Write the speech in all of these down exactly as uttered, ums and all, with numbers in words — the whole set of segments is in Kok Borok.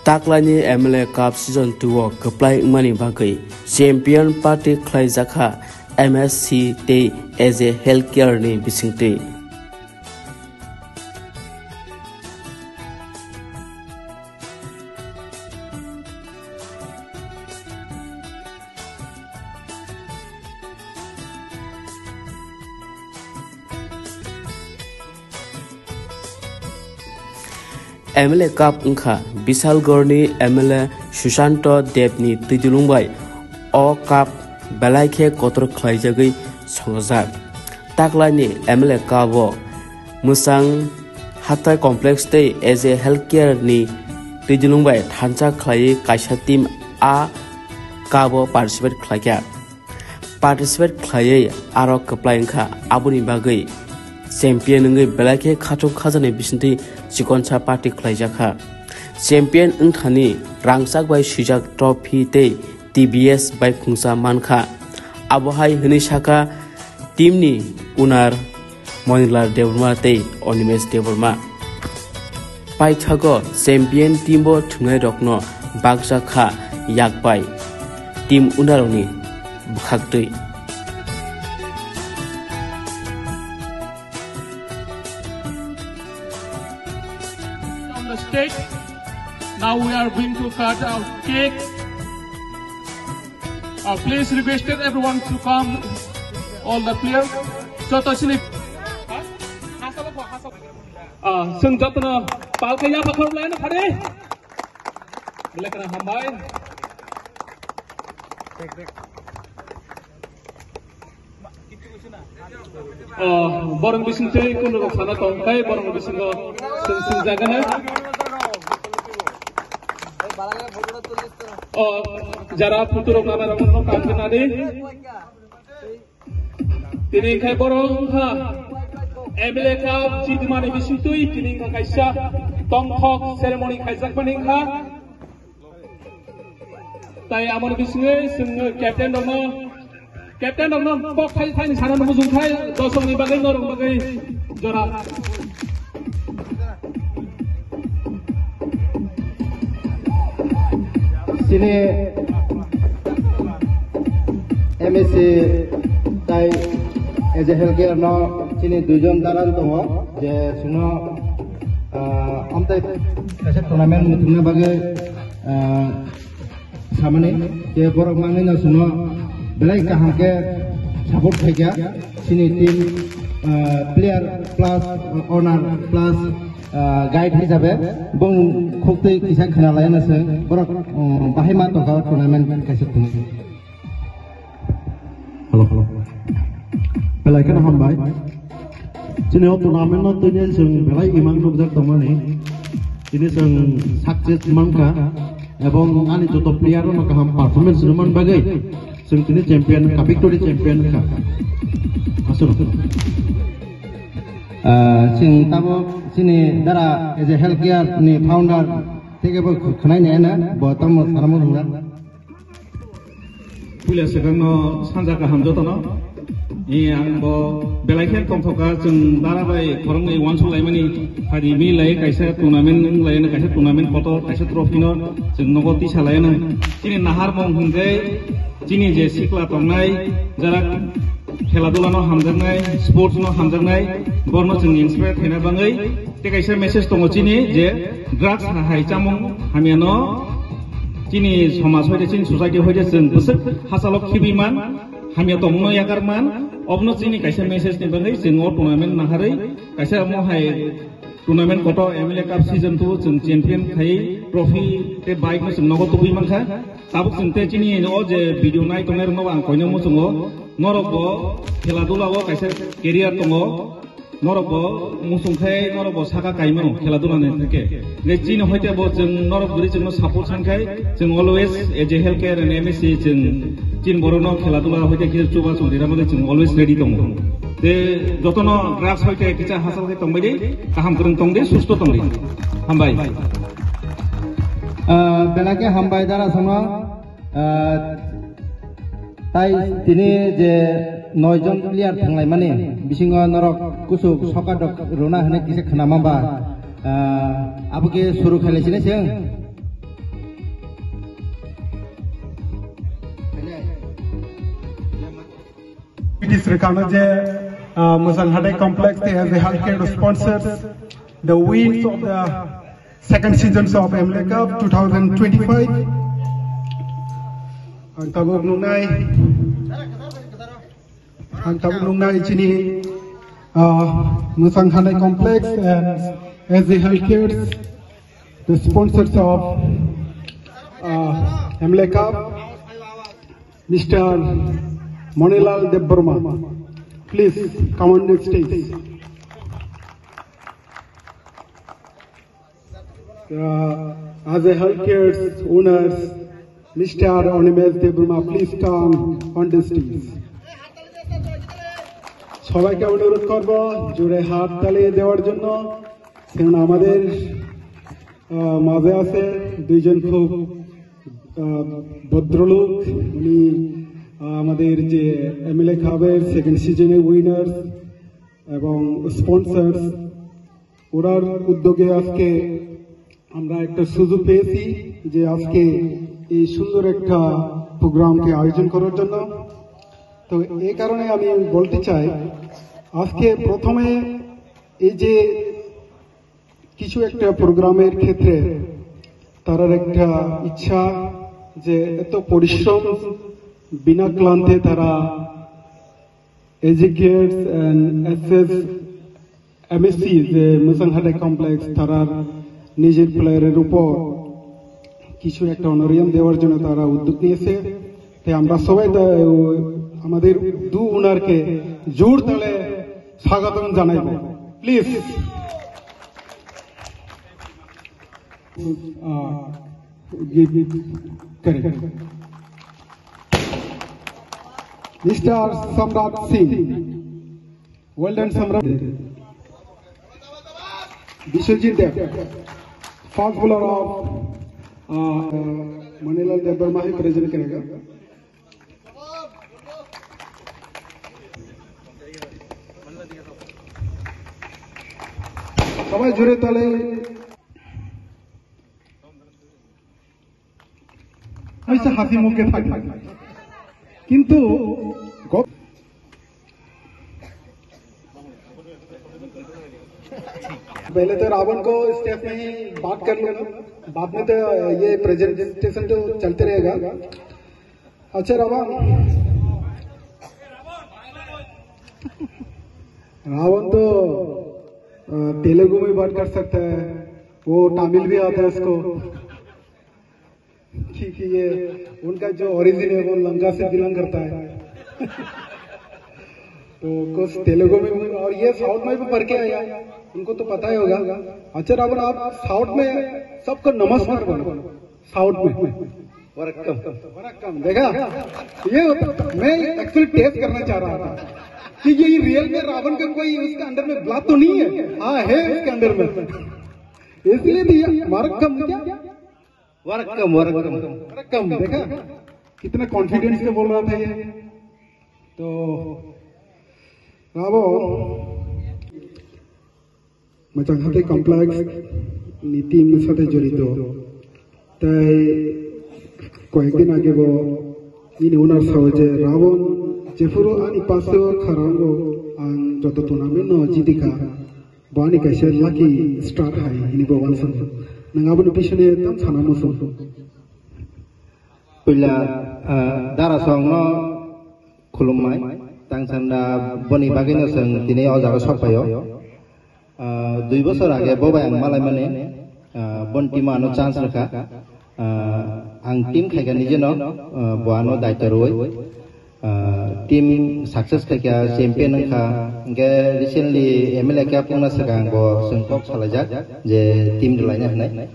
Taklaini M L A Cup Season two o kwplai wngmani bagwi champion party khlaijakha M S C tei A J Healthcare ni bisingtwi. M L A Cup wngkha Bishalgarhni M L A Sushanto Debni twidulung bai o cup belai khe kotor khlaijagwi songajak. Taklaini M L A Cup o Mwsang Hathai Complex tei A J Healthcare ni twidulung bai thansa khlaiwi kaisa team a cup o participate khlaikha. Participate khlaiwi aro kwplai wngkha, aboni bagwi champion wngwi belai khe khatung khajakni bisingtwi chikonsa party khlaijakha. Champion wngthani rangchak bai swijak trophy tei T V S bai khungsa mankha. Abo hai hwnwi sakha team ni owner Monilal Debbarma tei Animesh Debbarma. Paithago champion team o thwngnairokno bakjak kha yak bai team ownerrokni bwkhaktwi. On the stage, now we are going to cut our cake. Uh, please requested everyone to come, all the players. Joto sini. Ah, chwng jotono palka ya bakhor lai na phare. Lekra hambai. Oh, borok bising tei kun rok sana tong kai, borok bisingo sing sing jagana. Oh, jara photo rok nana rok no kam kenani. Tini khai borok wngkha M L A Cup chitmani bising twi, tini wngkha kaisa tongthok ceremony khaijakmani wngkha. Tai amoni bisingwi chwng captain rokno, captain rokno kok thai thani sana mujung thai, dosokni bagwi norok bagwi jora. Chini M S C tai A J Healthcare no chini duijon dalan tongo, je chwngno, ah, amtai kaisa tournament muthungna bagwi, ah, samani, je borok mangwi no chwngno belai kaham khe support khaikha. Chini team, ah, player plus owner plus, ah, guide hisabe bung khuktwi kisa khna laina se borok, um, bahai ma tongkha tournament kaisa thwngwi. Hello, hello. Belai kheno hambai. Chini o tournament no twi chwng belai imang nukjak tongmani. Chini chwng success mankha ebong ani joto player no kaham performance rwman bagwi chwng chini champion ka, victory champion kha. Aswk. Ah, chwng tabuk chini dara A J Healthcare ni founder tei kebo khwnai nai na bo tamo saramo rwna. Puila swkangno sanja kaham jotono. I ang bo belai khe tongthokha, chwng dara bai khoroknwi uansuk laimani, phadi mili lai kaisa tournament wng laina, kaisa tournament kotor, kaisa trophy no chwng nogo tisa laina. Chini naharmung hwnkhe chini je sikla tongnai, jara khela dula no hamjaknai, sports no hamjaknai, borno chwng inspire khaina bagwi. Tei kaisa message tongo chini je drugs ha-, hai chamung hamya no chini somaj hoite chini society hoite chwng bwswk hachalo khibi man, hamya tongno yakar man, obno chini kaisa message ni bagwi chwng o tournament naharwi kaisa omo hai tournament koto M L A Cup season two chwng champion khai trophy tei bike no chwng nogo tubui mankha. Tabuk chwng tei chini o je video nai tongnai rokno ang koino muchungo, norok bo khela dula o kaisa career tongo. Norok bo muchung khai norok bo saka kaimano khela dula ni theke. Nge chini hoite bo chwng norok bwrwi chwngno support san khai chwng always A J Healthcare and M S C chwng chini borokno khela dula hoite khe chuba chwng rira mani chwng always ready tongo. Te jotono drugs hoite kicha hachal khe tongbai di, kaham kwrwng tong di, susto tong di. Hambai. Ah, belai khe hambai dara sono. Ah, tai tini je noi jon player thanglaimani bisingo norok kuchuk sokat rok rwna hwnwi kisa khwnama ba, ah, abo khe suru khailai sinai chwng? It is recognized, uh, Mwsang Hathai Complex as a healthcare sponsors the wins of the second seasons of M L A Cup two thousand twenty-five. Ang tabuk nungnai, ang tabuk nungnai chini, uh, Mwsang Hathai Complex and as a healthcare, the sponsors of, uh, M L A Cup. Mister Monilal Debbarma, please come on the stage. Uh, as a healthcare owners, Mister Animesh Debbarma, please come on the stage. সবাইকে অনুরোধ করব জোরে হাততালি দেওয়ার জন্য, কারণ আমাদের, আহ, মাঝে আছে দুইজন খুব, আহ, ভদ্রলোক। উনি, আহ, আমাদের যে এমএলএ কাপের সেকেন্ড সিজনের উইনার্স এবং স্পন্সর্স, ওনার উদ্যোগে আজকে আমরা একটা সুযোগ পেয়েছি যে আজকে এই সুন্দর একটা প্রোগ্রামকে আয়োজন করার জন্য। তো এই কারণে আমি বলতে চাই, আজকে প্রথমে এই যে কিছু একটা প্রোগ্রামের ক্ষেত্রে তারার একটা ইচ্ছা যে এত পরিশ্রম বিনা ক্লান্তে তারা এজিকেটস এন্ড এসএস এমএসসি যে মুসাংহাটে কমপ্লেক্স তারার নিজের প্লেয়ারের উপর কিছু একটা অনারিয়াম দেওয়ার জন্য তারা উদ্যোগ নিয়েছে। তাই আমরা সবাই তা-, ও, আমাদের দু ওনারকে জোর তালে স্বাগতম জানাইব। প্লিজ। আহ, give it, correct. মিস্টার সম্রাট Singh. Well done, Samrat. Biswajit Deb, fast bowler of, uh, Manilal Debbarma hi present karega. Sabai jore tale. Aisa hasi mukhe thakla. Kintu go-, पहले तो रावण को स्टेज में ही बात कर लूंगा, बाद में तो ये प्रेजेंटेशन तो चलते रहेगा। अच्छा रावण, रावण तो, अ, तेलुगु में बात कर सकता है, वो तमिल भी आता है उसको। क्योंकि ये उनका जो ओरिजिन है वो लंका से बिलोंग करता है। तो कुछ तेलुगु में भी, और ये साउथ में भी पढ़ के आया, उनको तो पता ही होगा। अच्छा रावण, आप साउथ में सबको नमस्कार बोलो, साउथ में। वरक्कम। वरक्कम, देखा? ये होता, मैं एक्चुअली टेस्ट करना चाह रहा था कि ये रियल में रावण का कोई उसके अंडर में ब्लड तो नहीं है? हाँ, है उसके अंडर में। इसलिए भी ये वरक्कम क्या? वरक्कम, वरक्कम। वरक्कम, देखा? कितना कॉन्फिडेंस से बोल रहा था ये। तो Ravan, Mwsang Hathai Complex ni team সাথে জড়িত। তাই কয়েকদিন আগে bo nini owner sao je Rawon jephuru ani paso kharango ang joto tournament no jiti kha, bo ani kaisa lucky star hai hini bo uansukha. Nwng aboni bisingni tam sana muchung. Puila, ah, Dara songno khulumnai, tang sanda boni bagwino chwng tini o jaga sok phaio. Ah, dui bosor age bo bai ang malaimani, ah, bon team ano chance rwkha. Ah, ang team khaikha nijeno, ah, bo ano daityo rwui. Ah, team success khaikha, champion wngkha. Hwnkhe recently M L A cup wngna swkang bo chwng kok salaijak je team rwlaina hwnwi.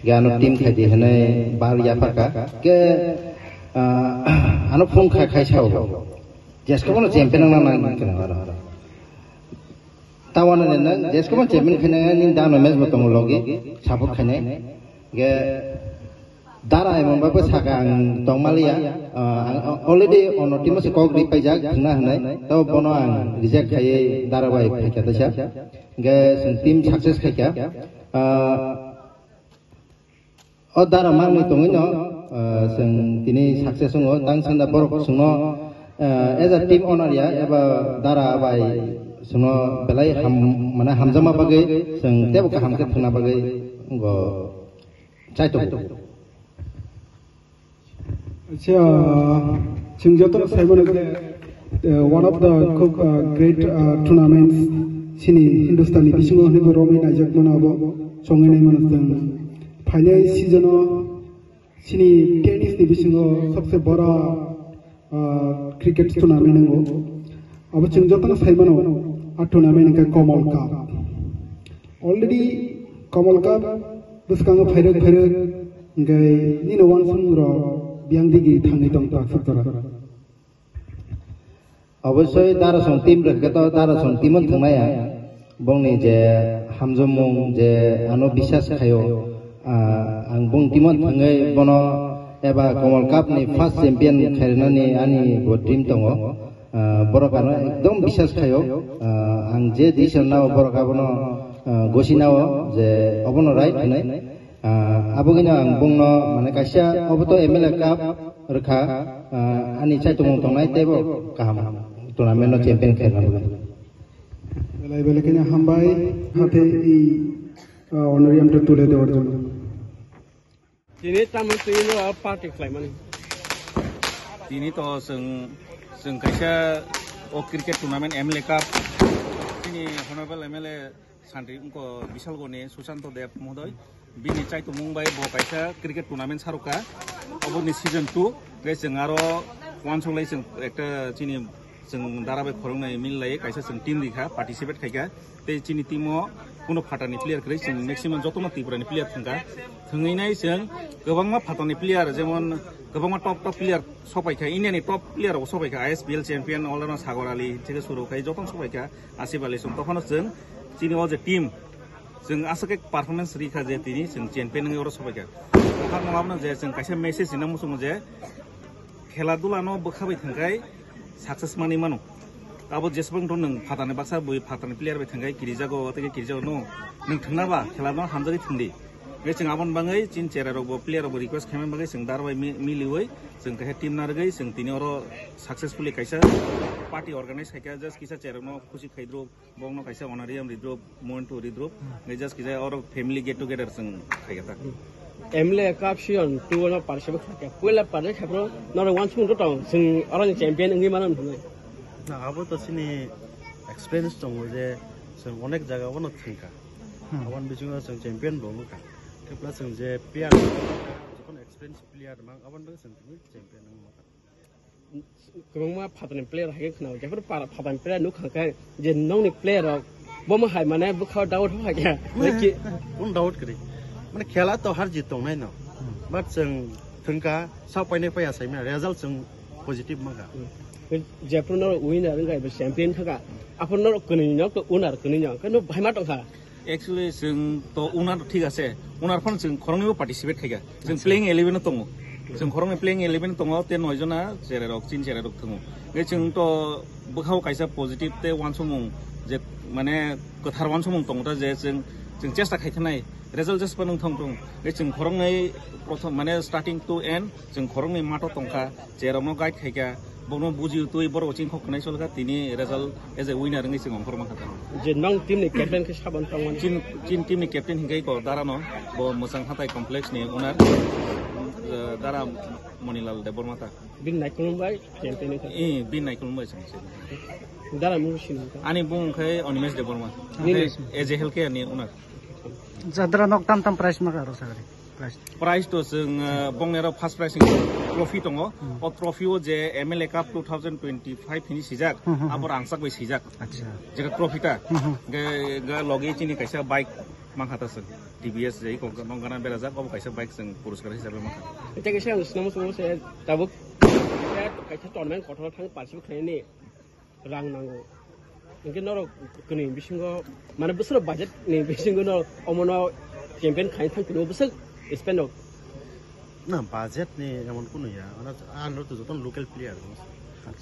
Hwnkhe ano team khaidi hwnwi bal yapharkha. Hwnkhe, ah, ano phone khai khai sao. Jeska bono champion wngna nang khe aro. Tabuk ano nini jeska bono champion khaina nini dano match bo tongo logi support khainai. Hwnkhe Dara emon bai bo saka ang tongmaliya, ah, ang already ono team o se kok ri paijak thwngna hwnwi, tei bono ang reject khaiwi Dara bai phaikha teisa. Hwnkhe chwng team success khaikha. Ah, o Dara mangni tongwino, ah, chwng tini success wngo. Tang sanda borok chwngno Eh, as a team owner ya, eba dara bai sungno belai ham, mane hamjakma bagwi, sung tebo kaham khe thangna bagwi go chaitok. Acha, chwng joto sai mano je, eh, one of the khub, eh, great, eh, tournaments chini Hindustan ni bisingo hwnwi bo romwi naijak mano abo chongwi nai mano chwng. Phainai season o chini tennis ni bisingo sabse bora, eh, cricket tournament wngo. Abo chwng joto no sai mano, a tournament hwnkhe Komol Cup. Already Komol Cup bwskango phairwk phairwk hwnkhe nini uansukmung rok biyang digi thangwi tong tak suk jora. Obosoi Darasong team rwkhe to Darasong team-o thwngnai ang. Bongni je hamjakmung je ano bisas khaio, ah, ang bong team-o thwngwi bono eba Komol Cup ni first champion khairwnani ani bo dream tongo. Ah, borok ano ekdom bisas khaio. Ah, ang je decision nao borok abono, ah, gosi nao je obono right hwnwi. Ah, abogino ang bongno mane kaisa obo to M L A Cup rwkha, ah, ani chaitomung tongnai teibo kaham tournament no champion khairna bagwi. Belai belai kheno hambai, hathai i, ah, honorarium to tule dewar jonno. Tini tamo tini no party khlaimani. Tini to chwng, chwng kaisa o cricket tournament M L A Cup, chini honorable M L A Santri wngkha Bishalgoni Susanto Deb mohodoi. Bini chaitomung bai bo kaisa cricket tournament sarokha. Oboni season two. Tei chwng aro uansuk lai chwng ekta chini chwng dara bai khoroknwi mil lai kaisa chwng team rikha, participate khaikha. Tei chini team o kuno phatarni player kwrwi, chwng maximum jotono Tripura ni player thwngkha. Thwngwi nai chwng kwbangma phatarni player, jemon kwbangma top top player sopaikha, India ni top player rok sopaikha, I S P L champion all around Sagar Ali theke suru khai jotono sopaikha. Aswk bai le chwng tophano chwng chini o je team, chwng aswk khe performance rikha je tini chwng champion wngwi oro sopaikha. Topharno abono je chwng kaisa message rina muchungo je khela dula no bwkha bai thangkhai success manwi mano. Abo jeswk to nwng phatarni baksa bui phatarni player bai thangkhai kirijago tei kirijago no nwng thwngna ba khela no hamjagwi thwngdi. Tei chwng aboni bagwi chini cherai rok bo player rok bo request khaimani bagwi chwng dar bai mi-, miliwi chwng kaisa team narwgwi chwng tini oro successfully kaisa party organize khaikha, just kisa cherai rok no khusi khaidruk. Bongno kaisa honorarium ridrop, Montu ridrop, ngai just kisa oro family get together chwng khaikha ta. M L A Cup season two no participate khaikha. Puila participate khaipro norok uansukmung to tong, chwng oro ni champion wngwi mano hwnwi. Na, abo to chini experience tongo je chwng onek jaga o no thwngkha. Hmm. Aboni bisingo chwng champion bo wngkha. Khe plus chwng je player, jokhon experience player mang, aboni bagwi chwng tini champion wngkha. Kwbangma phatarni player hai khe khna, jephru para phatarni player nuk kha khe je nokni player rok bo ma hai mane bwkha doubt hai khe. Mane, ki- un doubt kri. Mane khela to har jit tongnai no. But chwng thwngkha sa painai paiya saimya result chwng positive mankha. Jephru no winner wngkha eba champion thangkha. Aphuru no kwnwi no to winner kwnwi no khe no bhaima tongkha. Actually, chwng to unar thik ase, unar phano chwng khoroknwibo participate khaikha. Chwng playing eleven o tongo. Chwng khoroknwi playing eleven o tongo, tei noi jona cherai rok, chin cherai rok tongo. Tei chwng to bwkhao kaisa positive tei uansukmung je, mane, kwthar uansukmung tongo ta je chwng, chwng chesta khaikha nai, result jespa nwng thong thong. Tei chwng khoroknwi prothom, mane, starting to end, chwng khoroknwi mato tongkha. Cherokno guide khaikha, bokno buji twi borok chini khok khnai solkha, tini result as a winner wngwi chwng ongkhorma kha. Je nong team ni captain khe sabon tongmani. Chin, chin team ni captain hinkhai ko Dara no, bo Mwsang Hatai complex ni owner, eh, Dara Monilal Debbarma ta. Bin naikolong bai champion wngkha. Eh, bin naikolong bai chwng se. Dara mung sini. Ani bung khai Animesh Debbarma. Nini as a healthcare ni owner. Jadra nok tam tam price ma karo sagri. Price. Price to chwng, uh, bongni aro first prize ni trophy tongo. Hmm. O trophy o je M L A Cup two thousand twenty-five hini sijak, hmm, hmm, abo rangchak bai sijak. Acha. Jeta trophy ta. Hmm, hmm. Ge, ge logi chini kaisa bike mankha ta chwng. T V S je ko nong gana berajak, obo kaisa bike chwng puruskar hisabe mankha. Ita kaisa ang sinamo sinamo se tabuk kaisa tournament kotor thang participate khlainani. Rang nango. Hingke norok kwnwi bisingo, mane, bwswk budget ni bisingo norok omono campaign khai thang kwnwi bwswk spend rok? Na, budget ni emon kunu ya. Ano, ano to joto local player.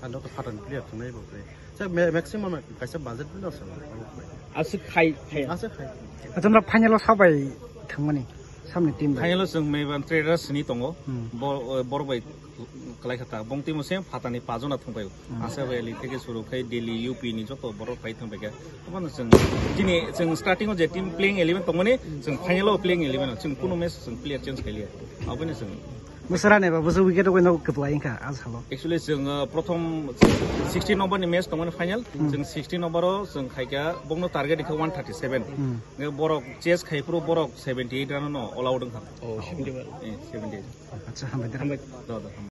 Ano to phatarni player thunai bo kre. Sa ma-, maximum kaisa budget bino sa. Aswk khai, khai. Aswk khai. Acha, final o sabai thangmani. Samni team bai. Final o chwng Meban Traders ni tongo. Hmm. Bo-, eh, borok bai kwlai kha ta. Bong team o se phatani pajona thung bai. Hmm. Asa Valley theke suru khai Delhi, U P ni joto borok pai thung bai kha. Abono chwng chini chwng starting o je team playing eleven tongmani chwng final o playing eleven o chwng kunu match chwng player change khai liya. Abono chwng Bwswra neba bwswk wicket rok no kwplai wngkha a salo. Actually, chwng, uh, prothom sixteen number ni match tongmani final. Hmm. Chwng sixteen number o chwng khaikha bongno target ikha one thirty seven. Hmm. Nge borok chase khai phuru borok seventy eight run no all out wngkha. Oh, seventy one. Eh, seventy eight. Acha, hambai da. Hambai. Do, do, hambai.